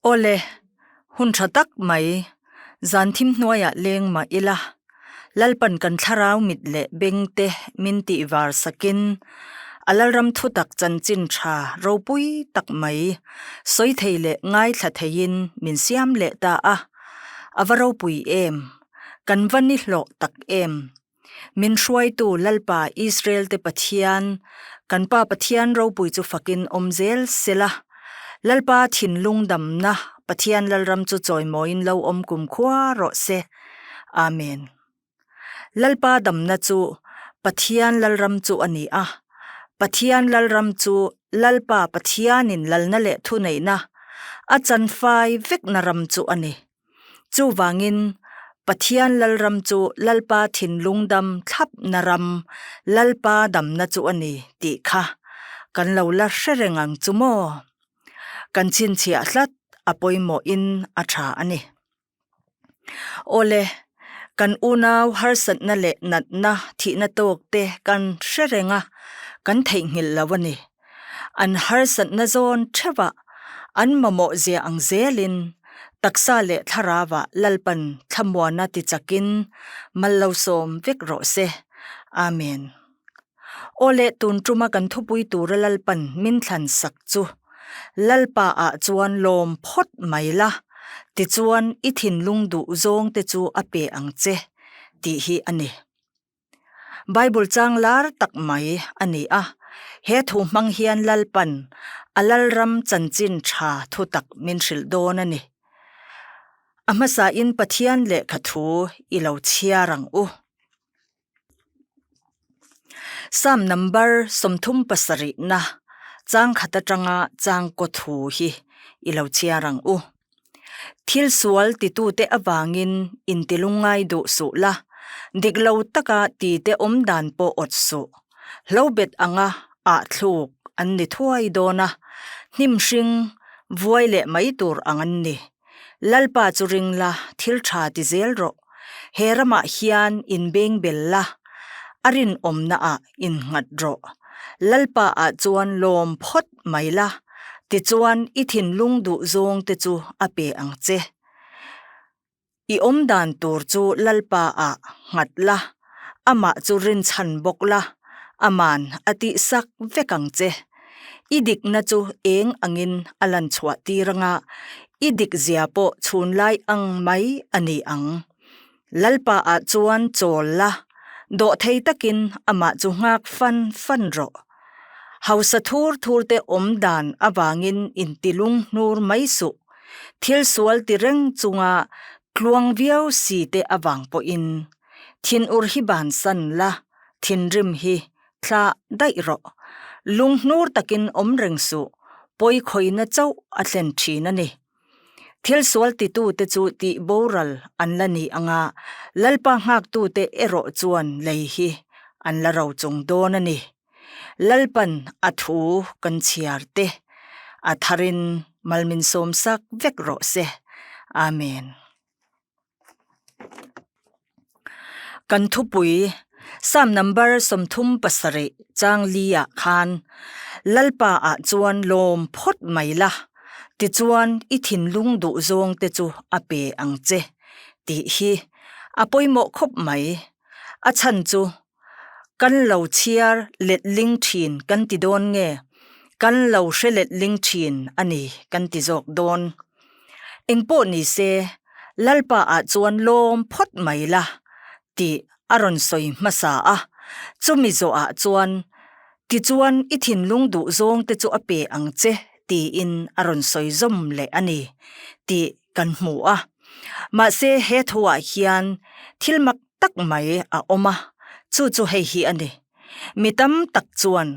Awle, hun tha tak mai, zan thim hnuaiah leng mah ila, Lalpan kan thlarau mit leh beng te min tih var sakin a Lalram thutak chanchin tha ropui tak mai sawi thei leh ngaithla theiin min siam leh ta a, a va ropui em, kan va ni hlawh tak em. Min hruaitu Lalpa Israel te Pathian, kan Pa Pathian ropui chu fakin awm zel sela, Lalpa thinlung damna Pathian Lalram chu chawimawiin lo awm kumkhua rawh se. Amen. Lalpa damna chu Pathian Lalram chu a ni a, Pathian Lalram chu Lalpa Pathianin lalna leh thuneihna a chanfai vekna ram chu a ni. Chuvangin, Pathian Lalram chu Lalpa thinlung dam thlapna ram, Lalpa damna chu a ni tih kha kan lo la hre reng ang chu maw? Kan chhinchhiah hlat a pawimawhin a tha a ni. Awle, kan unau harsatna leh natna thihna tawk te kan hre reng a, kan theihnghilh lo a ni. An harsatna zawn theuhah an mamawh zia ang zelin taksa leh thlarauah Lalpan thlamuana ti chakin mal lo sawm vek rawh se. Amen. Aw leh tun tuma kan thupui tura Lalpan min thlan sak chu Lalpa ah chuan lawm phawt mai la, tichuan i thinlung duh zawng te chu a pe ang che tih hi a ni. Bible chang lar tak mai a ni a, he thu hmang hian Lalpan a Lalram chanchin tha thu tak min hrilh dawn a ni. A hmasain Pathian lehkha thu i lo chhiar ang u. Psalm number 37 na chang khat atanga chang kaw thu hi i lo chhiar ang u. Thil sual titute avangin intilungngai duh suh la, dik lo taka tite awm dan pawh awt suh. Hlo bet anga ah thluk an ni thuai dawn a, hnim hring vuai leh mai tur ang an ni. Lalpa chu ring la, thil tha ti zel rawh. He ramah hian inbeng bel la, a rinawmnaah innghat rawh. Lalpa ah chuan lawm phawt mai la, tichuan i thinlung duh zawng te chu a pe ang che. I awm dan tur chu Lalpa ah nghat la, amah chu rinchhan bawk la, aman a tihsak vek ang che. I dikna chu eng angin a lan chhuah tir anga, i dik zia pawh chhunlai ang mai a ni ang. Lalpa ah chuan chawl la, dawhthei takin amah chu nghak fan fan rawh. Hausa thur thur te awm dan avangin intilung hnur mai suh. Thil sual ti reng chunga tluang viau si te avang pawhin thinur hi bansan la, thinrim hi thlah daih rawh. Lung hnur takin awm reng suh, pawi khawina chauh a thlen thin a ni. Thil sual titute chu tih boral an la ni anga, Lalpa nghaktute erawh chuan lei hi an la ro chung dawn a ni. Lalpan a thu kan chhiar te a tharin malmin sawmsak vek rawh se. Amen. Kan thupui Psalm number 37 chang li ah khan Lalpa ah chuan lawm phawt mai la, tichuan i thinlung duh zawng te chu a pe ang che tih hi a pawimawh khawp mai. A chhan chu kan lo chhiar letling thin kan ti dawn nge kan lo hre letling thin a ni kan ti zawk dawn. Engpawh ni se, Lalpa ah chuan lawm phawt mai la tih a rawn sawi hmasa a, chumi zawhah chuan tichuan i thinlung duh zawng te chu a pe ang che tiin a rawn sawi zawm leh a ni tih kan hmu a. Mahse he thuah hian thil mak tak mai a awm a, chu chu hei hi a ni. Mi tam tak chuan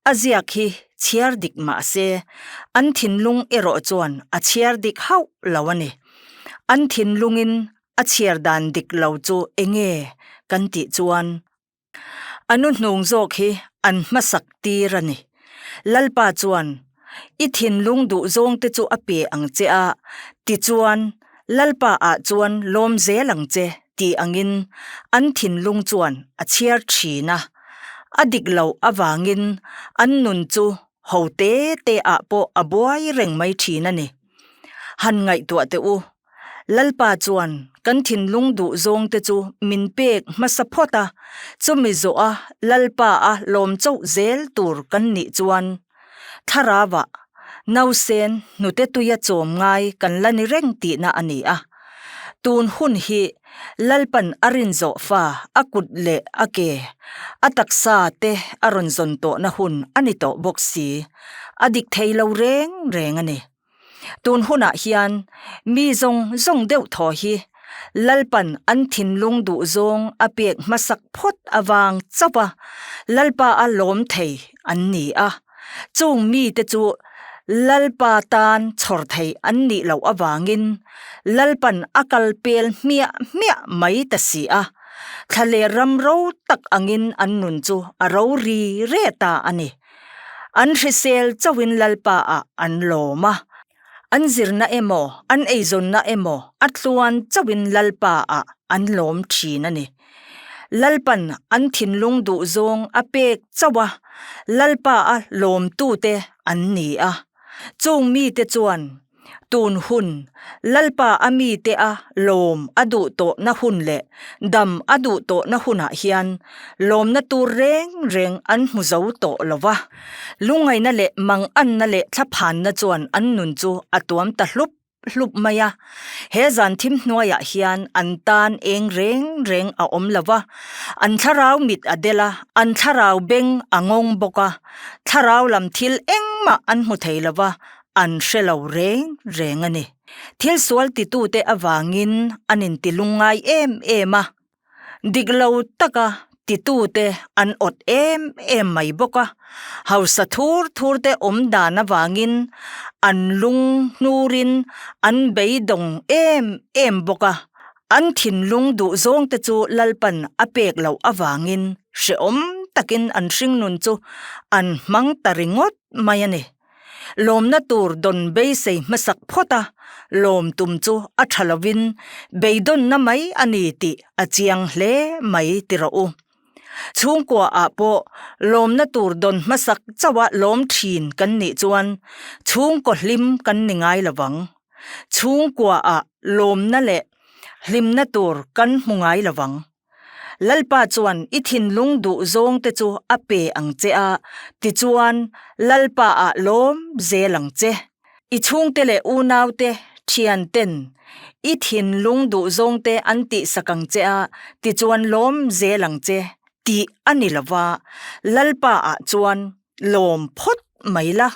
a ziak hi chhiar dik mah se, an thinlung erawh chuan a chhiar dik hauh lo a ni. An thinlungin a chhiar dan dik lo chu enge kan tih chuan a nu hnung zawk hi an hmasak tir a ni. Lalpa chuan i thinlung duh zawng te chu a pe ang che a, tichuan Lalpa ah chuan lawm zel ang che tih angin an thinlung chuan a chhiar thin a. A dik loh avangin an nun chu ho te te ah pawh a buai reng mai thin a ni. Han ngaihtuah teh u. Lalpa chuan kan thinlung duh zawng te chu min pek hmasa phawt a, chumi zawh a Lalpa a lawm chauh zel tur kan nih chuan thlarauah nausen hnute tuia chawm ngai kan la ni reng tihna a ni a. Tun hun hi Lalpan a rin zawh fa a kut leh a ke, a taksa te a rawn zawn tawhna hun a ni tawh bawk si, a dik thei lo reng reng a ni. Tun hunah hian mi zawng zawng deuh thaw hi Lalpan an thinlung duhzawng a pek hmasak phawt avang chauh a Lalpa a lawm thei an ni a. Chung mite chu Lalpa tan chhawr thei an nih loh avangin Lalpan a kal pel hmiah hmiah mai ta si a. Thla leh ram ro tak angin an nun chu a ro ri re ta a ni. An hrisel chauhin Lalpa ah an lawm a, an zirna emaw, an eizawnna emaw a tluan chauhin Lalpa ah an lawm thin a ni. Lalpan an thinlung duhzawng a pek chauh a, Lalpa a lawmtute an ni a. Chung mite chuan Tun hun, Lalpa a mite a lawm a duh tawhna hun leh dam a duh tawhna hunah hian lawmna tur reng reng an hmu zo tawh lo va. Lungngaihna leh manganna leh thlaphanna chuan an nun chu a tuam ta hlup hlup mai a. He zan thim hnuaiah hian an tan eng reng reng a awm lo va, an thlarau mit a del a, an thlarau beng a ngawng bawk a, thlarau lam thil engmah an hmu thei lo va, an hre lo reng reng a ni. Thil sual titute avangin an inti lungngai em em a, dik lo taka titute an awt em em mai bawk a, hausa thur thurte awm dan avangin an lung hnurin an beidawng em em bawk a, an thinlung duhzawngte chu Lalpan a pek loh avangin hrehawm takin an hringnun chu an hmang ta ringawt mai a ni. Lawmna tur dawn beisei hmasak phawt a, lawm tum chu a tha lovin beidawnna mai a ni tih a chiang hle mai ti rawh u. Chhungkua ah pawh lawmna tur dawn hmasak chauha lawm thin kan nih chuan chhungkaw hlim kan ni ngai lovang. Chhungkua ah lawmna leh hlimna tur kan hmu ngai lovang. Lalpa chuan i thinlung duh zawngte chu a pe ang che a, tichuan Lalpa ah lawm zel ang che. I chhungte leh unaute, thianten i thinlung duh zawngte an tihsak ang che a, tichuan lawm zel ang che, tih a ni lo va, Lalpa ah chuan lawm phawt mai la,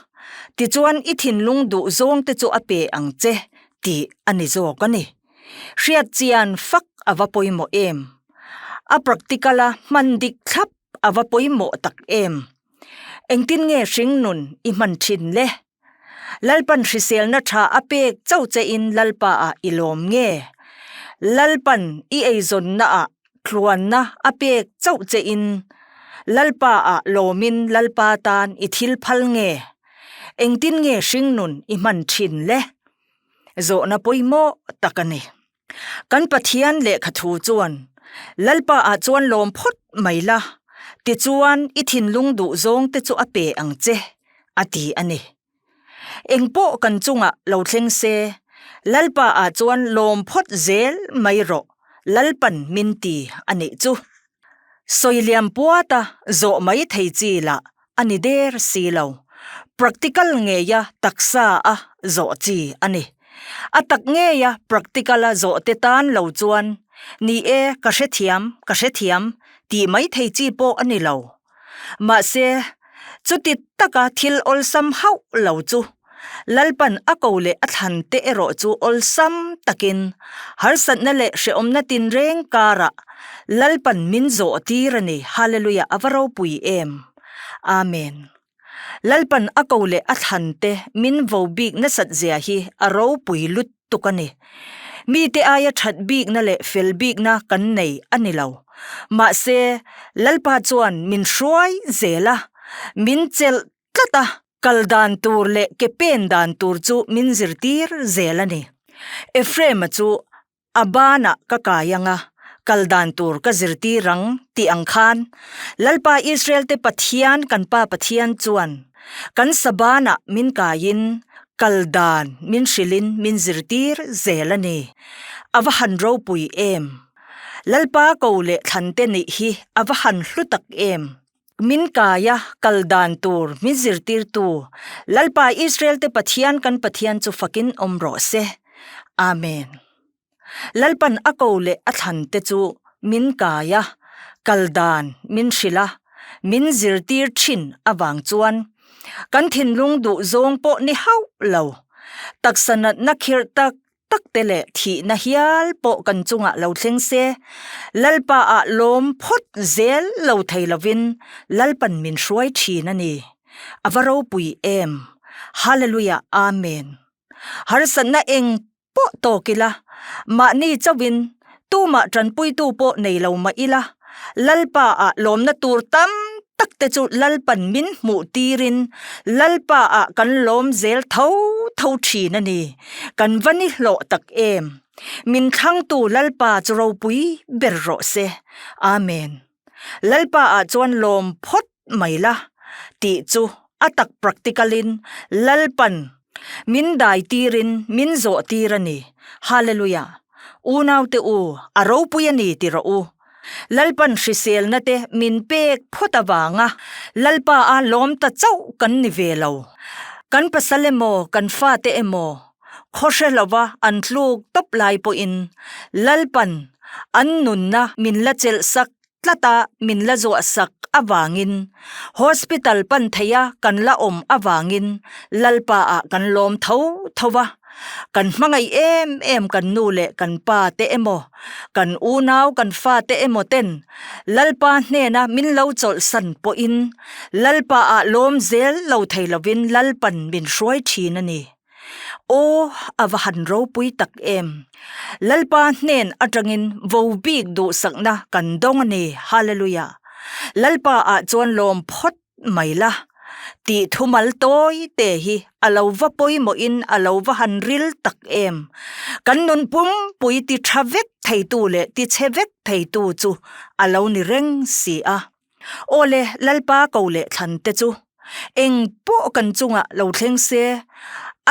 tichuan i thinlung duh zawngte chu a pe ang che, tih a ni zawk a ni. Hriat chian fak a va pawimawh em? A practical a hman dik thlap a va pawimawh tak em? Engtin nge hringnun i hman thin le? Lalpan hriselna tha a pek chauh che in Lalpa ah i lawm nge? Lalpan i eizawnna ah tluanna a pek chauh che in Lalpa ah lawmin Lalpa tan i thil phal nge? Engtin nge hringnun i hman thin le? Zawhna pawimawh tak a ni. Kan Pathian lehkha thu chuan, Lalpa ah chuan lawm phawt mai la, tichuan i thinlung duh zawng te chu a pe ang che, a ti a ni. Engpawh kan chungah lo thleng se, Lalpa ah chuan lawm phawt zel mai rawh, Lalpan min ti a nih chu. Sawiliam puata zawh mai thei chi lah a ni der si lo. Practical ngeia taksa a zawh chi a ni. A tak ngeia practical a zawh te tan lo chuan, Ni e, ka hrethiam, ka hrethiam, tih mai thei chi pawh a ni lo. Mahse, chuti taka thil awlsam hauh lo chu Lalpan a ko leh a thlan te erawh chu awlsam takin harsatna leh hrehawmna tinreng karah Lalpan min zawh tir a ni. Hallelujah a va ropui em. Amen. Lalpan a ko leh a thlan te min vo bik nasat zia hi a ropui lutuk a ni. Mite aia that bikna leh fel bikna kan nei a ni lo. Mahse, Lalpa chuan min hruai zel a, min chelh tlat a. Kal dan tur leh ke pen dan tur chu min zirtir zel a ni. Ephraim-a chu a banah ka kai ang a, kal dan tur ka zirtir ang tih ang khan Lalpa Israel-te Pathian kan Pa Pathian chuan kan sa banah min kaiin. Kal dan min hrilhin min zirtir zel a ni. A va han ropui em! Lalpa ko leh thlante nih hi a va han hlu tak em! Min kaia kal dan tur min zirtirtu Lalpa Israel-te Pathian kan Pathian chu fakin awm rawh se. Amen. Lalpan a ko leh a thlante chu min kai a, kal dan min hrilh a, min zirtir thin avang chuan kan thinlung duh zawng pawh ni hauh lo. Taksa natna khirh tak tak te leh thihna hial pawh kan chungah lo thleng se, Lalpa ah lawm phawt zel lo thei lovin Lalpan min hruai thin a ni. A va ropui em! Hallelujah Amen. Harsatna eng pawh tawk ila, mahni chauhin tumah tanpuitu pawh nei lo mah ila, Lalpa ah lawmna tur tam tak te chu Lalpan min hmuh tirin Lalpa ah kan lawm zel tho tho thin a ni. Kan va ni hlawh tak em! Min thlangtu Lalpa chu ropui ber rawh se. Amen. Lalpa ah chuan lawm phawt mai la tih chu a tak practical in Lalpan min dai tirin min zawh tir a ni. Hallelujah! Unaute u, a ropui a ni ti rawh u. Lalpan hriselna te min pek phawt avanga Lalpa a lawm ta chauh kan ni ve lo. Kan pasal emaw kan fate emaw khaw hre lova an tluk tawp lai pawhin Lalpan an nunna min la chelh sak tlat a min la zuah sak avangin hospital pan theia kan la awm avangin Lalpa ah kan lawm tho tho va, kan hmangaih em em kan nu leh kan pa te emaw kan unau kan fa te emaw ten Lalpa hnena min lo chawlhsan pawhin Lalpa ah lawm zel lo thei lovin Lalpan min hruai thin a ni. Aw, a va han ropui tak em! Lalpa hnen atangin vo bik duhsakna kan dawng a ni, Hallelujah! Lalpa ah chuan lawm phawt mai la, tih thumal tawi te hi a lo va pawimawhin a lo va han ril tak em! Kan nun pumpui ti tha vek theitu leh ti chhe vek theitu chu a lo ni reng si a. Aw le, Lalpa ko leh thlan te chu eng pawh kan chungah lo thleng se,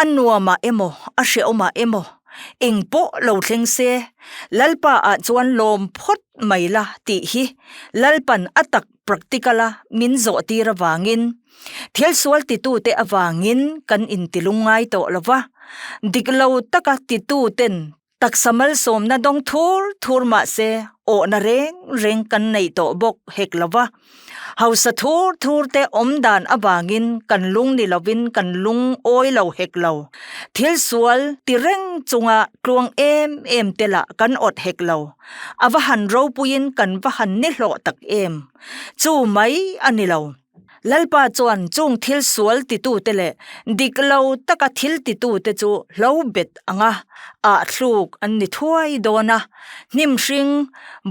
a nuamah emaw a hrehawmah emaw eng pawh lo thleng se, Lalpa ah chuan lawm phawt mai la tih hi Lalpan a tak practical a min zawh tir avangin thil sual titute avangin kan intilung ngai tawh lo va, dik lo taka tituten Taksa malsawmna dawng thur thur mah se awhna reng reng kan neih tawh bawk hek lo va, hausa thur thur te awm dan avangin kan lung ni lovin kan lung awi lo hek lo. Thil sual ti reng chunga tluang em em te lah kan awt hek lo. A va han ropuiin kan va han ni hlawh tak em! Chu mai a ni lo. Lalpa chuan chung thil sual titute leh dik lo taka thil titute chu hlo bet anga ah thluk an ni thuai dawn a, hnim hring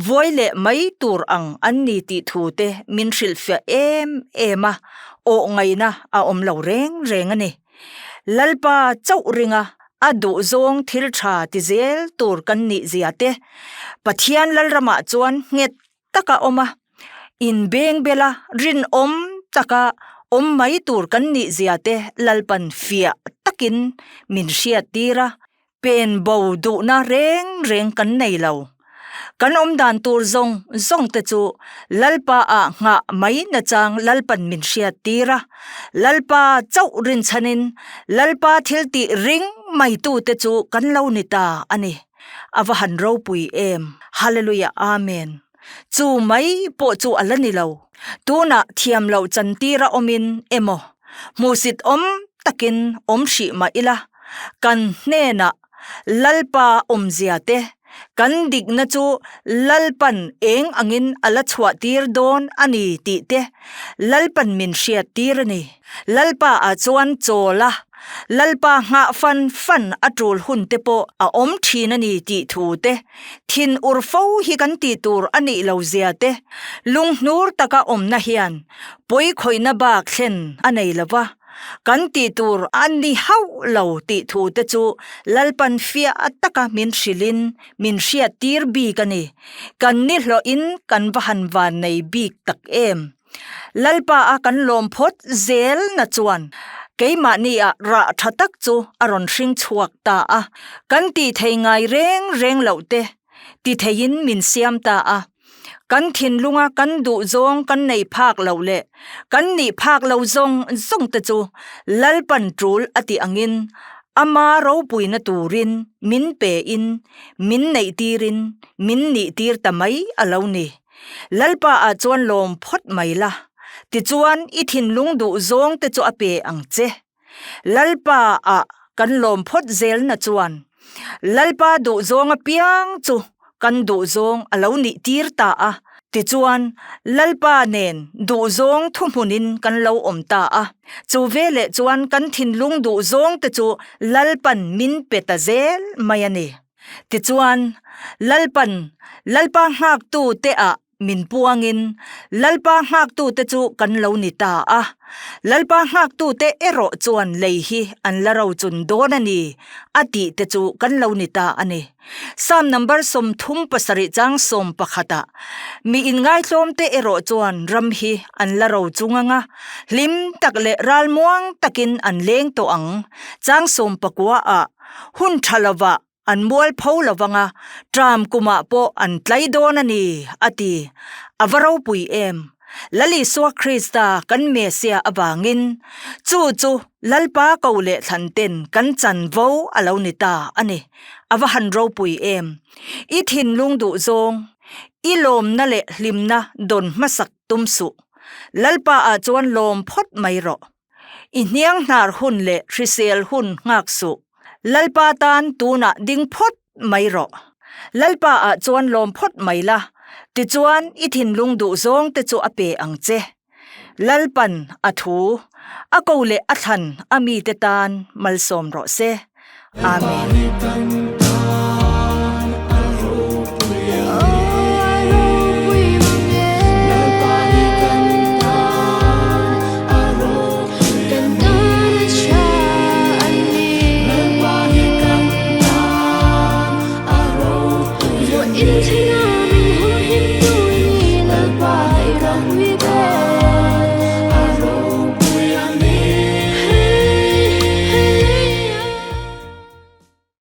vuai leh mai tur ang an ni tih thute min hrilhfiah em em a, awh ngaihna a awm lo reng reng a ni. Lalpa chauh ringa a duhzawng thil tha ti zel tur kan nih zia te Pathian Lalramah chuan nghet taka awm a, inbeng bela rinawm taka awm mai tur kan nih zia te Lalpan fiah takin min hriat tir a, pen bo duhna reng reng kan nei lo. Kan awm dan tur zawng zawng te chu Lalpa ah nghah mai nachang Lalpan min hriat tir a, Lalpa chauh rinchhanin Lalpa thil tih ring mai tu te chu kan lo ni ta a ni. A va han ropui em! Hallelujah Amen! Chu mai pawh chu a la ni lo. Tunah thiam loh chantira awmin emaw, hmuhsit awm takin awm hrih mah ila, kan hnenah Lalpa awmzia te, kan dikna chu Lalpan eng angin a la chhuah tir dawn a ni tih te Lalpan min hriat tir a ni. Lalpa ah chuan chawl a, Lalpa nghah fan fan a tul hun te pawh a awm thin a ni tih thu te, thin ur fo hi kan tih tur a nih lo zia te, lunghnur taka awmna hian pawi khawihna bak thlen a nei lo va, kan tih tur a ni hauh lo tih thu te chu Lalpan fiah taka min hrilhin min hriat tir bik a ni. Kan ni hlawhin kan va han van nei bik tak em. Lalpa a kan lawm phawt zel na chuan. Keimahni-ah rah tha tak chu a rawn hring chhuak ta a, kan tih thei ngai reng reng loh te ti theiin min siam ta a. Kan thinlunga kan duh zawng kan nei phak loh leh kan nih phak lo zawng zawng te chu Lalpan tul a tih angin ama ropuina turin min pein min neih tirin min nih tir ta mai a lo ni. Lalpa ah chuan lawm phawt mai la, tichuan i thinlung duh zawng te chu a pe ang che. Lalpa ah kan lawm phawt zelna chuan Lalpa duh zawng apiang chu kan duh zawng a lo nih tir ta a, tichuan Lalpa nen duh zawng thuhmunin kan lo awm ta a, chu veleh chuan kan thinlung duh zawng te chu Lalpan min pe ta zel mai a ni. Tichuan, Lalpan Lalpa nghaktu te ah min puangin Lalpa nghaktu te chu kan lo ni ta a. Lalpa nghaktu te erawh chuan lei hi an la rochun dawn a ni a tih te chu kan lo ni ta a ni. Psalm number 37 chang 11 ah, Mi inngaithlawm te erawh chuan ram hi an la rochung anga, hlim tak leh ralmuang takin an leng tawh ang, chang 19 ah, Hun tha lovah an mual pho lovang a, tram kumah pawh an tlai dawn a ni, a ti. A va ropui em! Lal Isua Krista kan Messiah avangin chu chu Lalpa ko leh thlan ten kan chanvo a lo ni ta a ni. A va han ropui em! I thinlung duh zawng, i lawmna leh hlimna dawn hmasak tum suh. Lalpa ah chuan lawm phawt mai rawh. I hniang hnar hun leh hrisel hun nghak suh. Lalpa tan tunah ding phawt mai rawh. Lalpa ah chuan lawm phawt mai la, tichuan i thinlung duh zawng te chu a pe ang che. Lalpan a thu, a ko leh a thlan a mite tan malsawm rawh se. Amen.